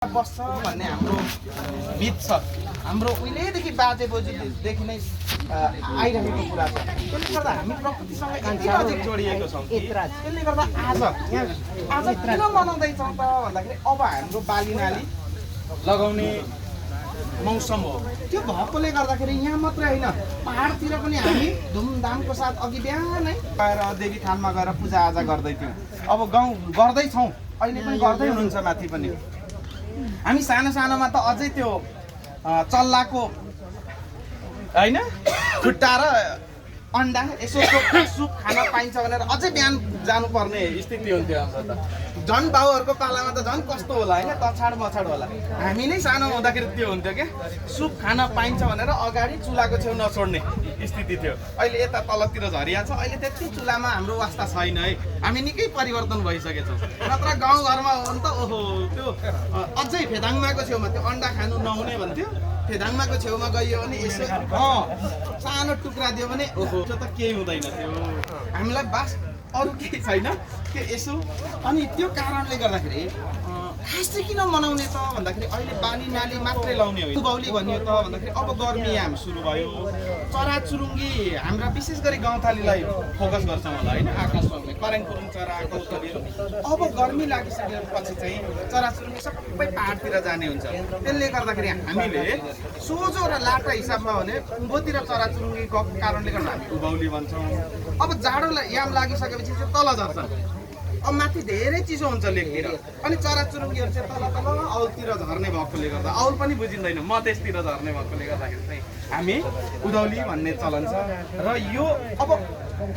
बस्छ भन्ने हाम्रो बित छ। हाम्रो उहिलेदेखि बाजे बोजूदेखि नै आइरहेको कुरा छ। त्यसले गर्दा हामी प्रकृतिसँग यति नजिक जोडिएको छौँ। त्यसले गर्दा आज किन मनाउँदैछौँ त भन्दाखेरि अब हाम्रो बाली नाली लगाउने मौसम हो। त्यो भएकोले गर्दाखेरि यहाँ मात्रै होइन, पहाडतिर पनि हामी धुमधामको साथ अघि बिहानै गएर देवी थानमा गएर पूजाआजा गर्दै थियौँ। अब गाउँ गर्दैछौँ, अहिले पनि गर्दै हुनुहुन्छ माथि पनि। हामी सानो सानोमा त अझै त्यो चल्लाको होइन खुट्टा र अन्डा यसो सुप खान पाइन्छ भनेर अझै बिहान जानुपर्ने स्थिति हुन्थ्यो हाम्रो त। झन् बाउहरूको पालामा त झन् कस्तो होला होइन, तछाड मछाड होला। हामी नै सानो हुँदाखेरि त्यो हुन्थ्यो क्या, सुप खान पाइन्छ भनेर अगाडि चुलाको छेउ नछोड्ने स्थिति थियो। अहिले यता तलतिर झरिया छ, अहिले त्यति चुलामा हाम्रो वास्ता छैन है। हामी निकै परिवर्तन भइसकेछौँ। नत्र गाउँघरमा हो भने त ओहो त्यो अझै फेदाङमाको छेउमा त्यो अन्डा खानु नहुने भन्थ्यो। फेदाङमाको छेउमा गइयो भने यसो सानो टुक्रा दियो भने ओहो त्यो त केही हुँदैन थियो। हामीलाई बास अरू केही छैन त्यो यसो। अनि त्यो कारणले गर्दाखेरि खास चाहिँ किन मनाउने त भन्दाखेरि अहिले बाली नाली मात्रै लाउने हो। उभौली भनियो त भन्दाखेरि अब गर्मीयाम सुरु भयो। चराचुरुङ्गी हाम्रा विशेष गरी गाउँथालीलाई फोकस गर्छौँ होला होइन, आकाशमा करेङ कुरुङ चरा कौतलीहरू। अब गर्मी लागिसकेपछि चाहिँ चराचुरुङ्गी सबै पहाडतिर जाने हुन्छ। त्यसले गर्दाखेरि हामीले सोझो र लाटा हिसाबमा भने उँभोतिर चराचुरुङ्गी गएको कारणले गर्दा हामी उभौली भन्छौँ। अब जाडो याम लागिसकेपछि चाहिँ तल झर्छन्। अब माथि धेरै चिसो हुन्छ लेकतिर, अनि चराचुरुङ्गीहरू चाहिँ तल तल औलतिर झर्ने भएकोले गर्दा, औल पनि बुझिँदैन मधेसतिर झर्ने भएकोले गर्दाखेरि चाहिँ हामी उधौली भन्ने चलन छ। र यो अब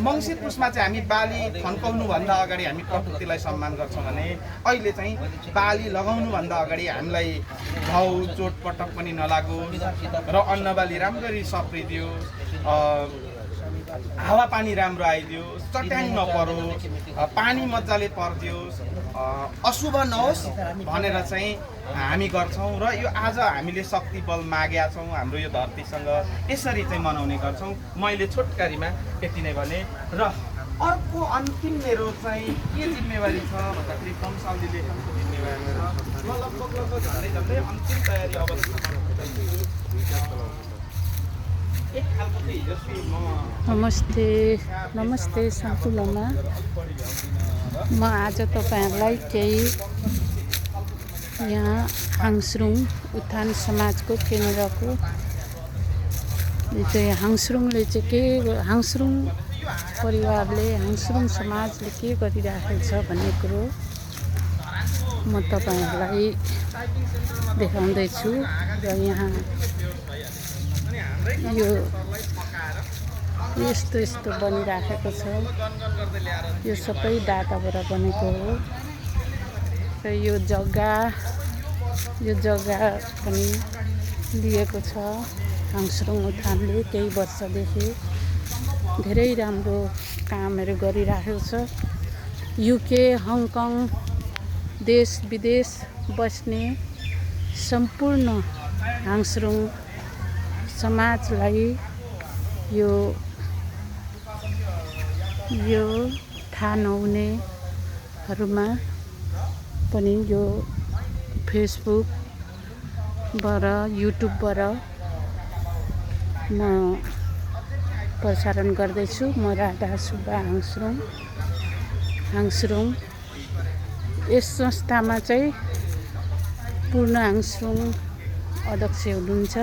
मङ्सिर पुसमा चाहिँ हामी बाली थन्काउनुभन्दा अगाडि हामी प्रकृतिलाई सम्मान गर्छौँ भने अहिले चाहिँ बाली लगाउनुभन्दा अगाडि हामीलाई घाउ चोटपटक पनि नलागोस् र अन्नबाली राम्ररी सप्रिदियोस्, हावापानी राम्रो आइदियोस्, चट्याङ नपरोस्, पानी मजाले परिदियोस्, अशुभ नहोस् भनेर चाहिँ हामी गर्छौँ। र यो आज हामीले शक्ति बल मागेका छौँ हाम्रो यो धरतीसँग, यसरी चाहिँ मनाउने गर्छौँ। मैले छोटकरीमा यति नै भने। र अर्को अन्तिम मेरो चाहिँ के जिम्मेवारी छ भन्दाखेरि कमसालजी लेखनको जिम्मेवारी छ। म लगभग झन्डै झन्डै अन्तिम तयारी अवस्थामा नमस्ते सम्पूर्णमा। म आज तपाईँहरूलाई केही यहाँ हाङस्रुङ उत्थान समाजको केन्द्रको चाहिँ हाङस्रुङले चाहिँ के हाङस्रुङ परिवारले हाङस्रुङ समाजले के गरिराखेको छ भन्ने कुरो म तपाईँहरूलाई देखाउँदैछु। र यहाँ यो यस्तो बनिराखेको छ। यो सबै डाटाबाट बनेको हो। र यो जग्गा पनि लिएको छ हाङस्रुङ उत्थानले केही वर्षदेखि। धेरै राम्रो कामहरू गरिराखेको छ। युके हङकङ देश विदेश बस्ने सम्पूर्ण हाङस्रुङ समाजलाई यो थाहा नहुनेहरूमा पनि यो फेसबुकबाट युट्युबबाट म प्रसारण गर्दैछु। म राधा सुब्बा हाङस्रुङ। यस संस्थामा चाहिँ पूर्ण हाङस्रुङ अध्यक्ष हुनुहुन्छ।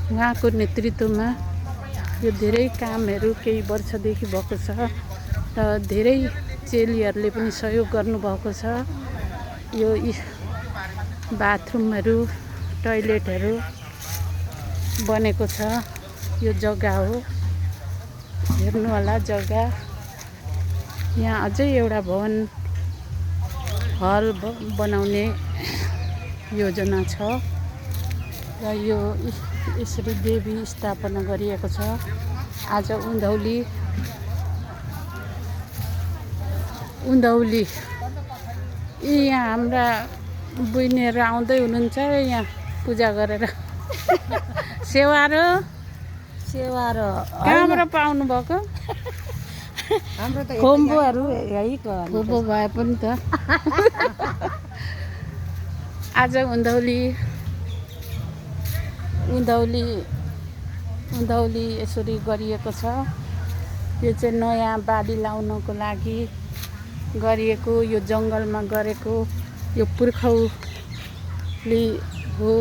उहाँको नेतृत्वमा यो धेरै कामहरू केही वर्षदेखि भएको छ र धेरै चेलीहरूले पनि सहयोग गर्नुभएको छ। यो बाथरुमहरू टोयलेटहरू बनेको छ। यो जग्गा हो, हेर्नु होला जग्गा। यहाँ अझै एउटा भवन हल बनाउने योजना छ। र यो यसरी देवी स्थापना गरिएको छ। आज उधौली यहाँ हाम्रा बहिनीहरू आउँदै हुनुहुन्छ यहाँ पूजा गरेर। सेवारो कहाँबाट पाउनु भएको? हाम्रो त खोम्बोहरू यही खोम्बो भए पनि त आज उँधौली यसरी गरिएको छ। यो चाहिँ नयाँ बाली लाउनको लागि गरिएको, यो जङ्गलमा गरेको यो पुर्खौली हो।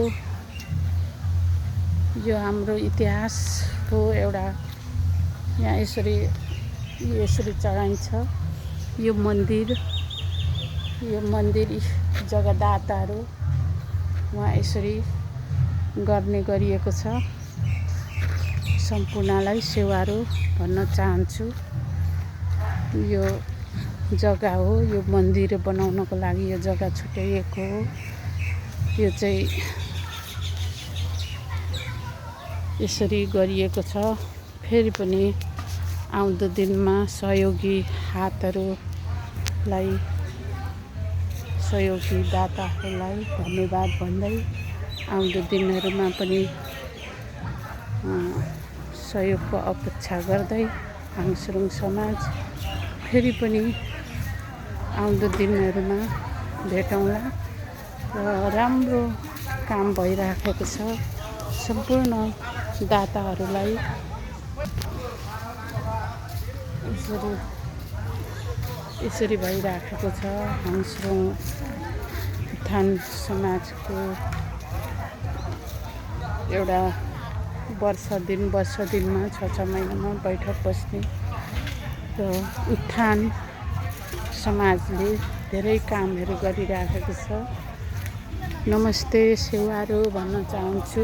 यो हाम्रो इतिहासको एउटा यहाँ यसरी चढाइन्छ। यो मन्दिर जग्गादाताहरू उहाँ यसरी गर्ने गरिएको छ। सम्पूर्णलाई सेवाहरू भन्न चाहन्छु। यो जग्गा हो, यो मन्दिर बनाउनको लागि यो जग्गा छुट्याइएको हो। यो चाहिँ यसरी गरिएको छ। फेरि पनि आउँदो दिनमा सहयोगी हातहरूलाई, सहयोगी दाताहरूलाई धन्यवाद भन्दै आउँदो दिनहरूमा पनि सहयोगको अपेक्षा गर्दै हाङसुरुङ समाज फेरि पनि आउँदो दिनहरूमा भेटौँला। र राम्रो काम भइराखेको छ। सम्पूर्ण दाताहरूलाई यसरी भइराखेको छ। हाङसुरुङ उत्थान समाजको एउटा वर्ष दिनमा 6 महिनामा बैठक बस्ने र उत्थान समाजले धेरै कामहरू गरिराखेको छ। नमस्ते सेवाहरू भन्न चाहन्छु।